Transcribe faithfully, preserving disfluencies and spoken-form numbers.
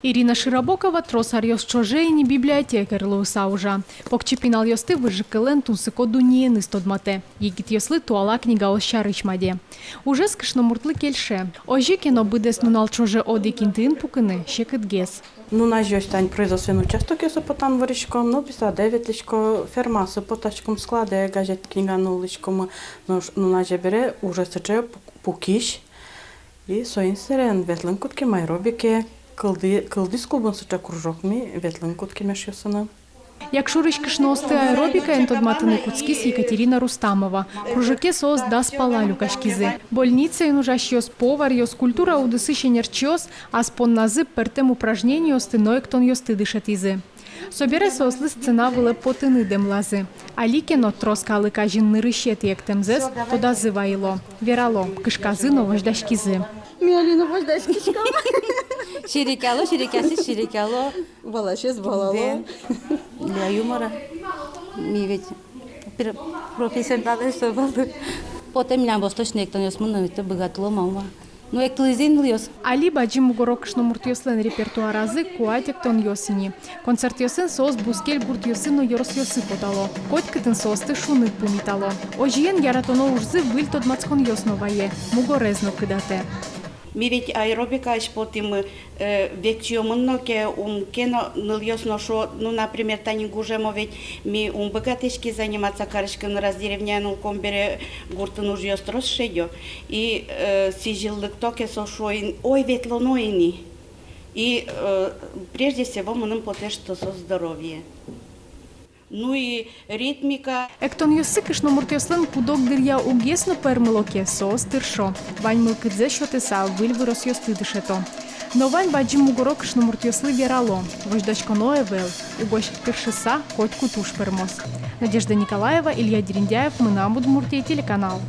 Ирина Широбокова трос аръёс ӵоже ини библиотекарь луыса ужа. Покчи пиналъёсты выжыкылэн тунсыко дуннееныз тодматэ. Егитъёслы туала книгаос сярысь маде. Ужез кышномуртлы кельше. Озьы ке но, быдэс нунал ӵоже одӥг интыын пукыны секытгес. Нуназе озьы тань производственный участокъёсы потан выриськом, нылпи садэ ветлӥсько, фермаосы потаськом, складэ газет, книга нуллӥськом, нош нуназе бере уже сыӵе пу-, пукись. И соин сэрен ветлыны кутским аэробике, кылды-, кылдӥз клубын сыӵе кружок, ми ветлыны кутским эшъёсы но. Якшурысь кышноосты аэробикаен тодматыны кутскиз Екатерина Рустамова. Кружоке соос дас пала люкаськизы. Больницаын ужасьёс, поваръёс, культура удысысь ӧнерчиос ас понназы пӧртэм упражнениосты но эктонъёсты дышетӥзы. Собере соослы сцена вылэ потыны дэмлазы. Али ке но трос калык азьын нырысетӥ эктэмзэс тодазы вайыло. Верало, кышказы но возьдаськизы. Ми али но возьдаськиськом. Серекъяло, серекъясьёс серекъяло. Валасьёс валало. Для юмора. Ми ведь пр-, профессионалы со валалом. Потэ милям восточный эктонъёсмы но, ведь быгатылом-а, ума. Ну, эктылӥзы ини нылъёс. Али Бадӟым Мугоро кышномуртъёслэн репертуаразы куать эктонъёс ини. Концертъёсын соос бускель гуртъёсы но ёросъёсы потало. Котькытын соосты шуныт пумитало. Озьыен, яратоно ужзы выль тодматсконъёс но вае, мугорез но кыдатэ. Ми ведь аэробикаысь потӥмы, э, векчиёмын но ке, ум ке но, нылъёс но шуо, ну, например, тани гужемо ведь, ми ум быгатӥське заниматься карыськыны, раз деревняын улӥськом бере, гуртын ужъёс трос шедё. И, э, сӥзьыл лыкто ке, со шуо ини: ой, ветлоно ини. И, э, прежде всего, мыным потэ, что со здоровье. Ну и ритмика. Эктонъёссы кышномуртъёслэн куд-ог дыръя уггес но пӧрмыло ке, соос тыршо. Вань мылкыдзэс сётыса, выль выросъёсты дышето. Но вань Бадӟым Мугоро кышномуртъёслы верало: возьдаськоно ӧвӧл, угось тыршыса, котьку туж пӧрмоз. Надежда Николаева, Илья Дерендяев, «Мынам Удмуртие» телеканал.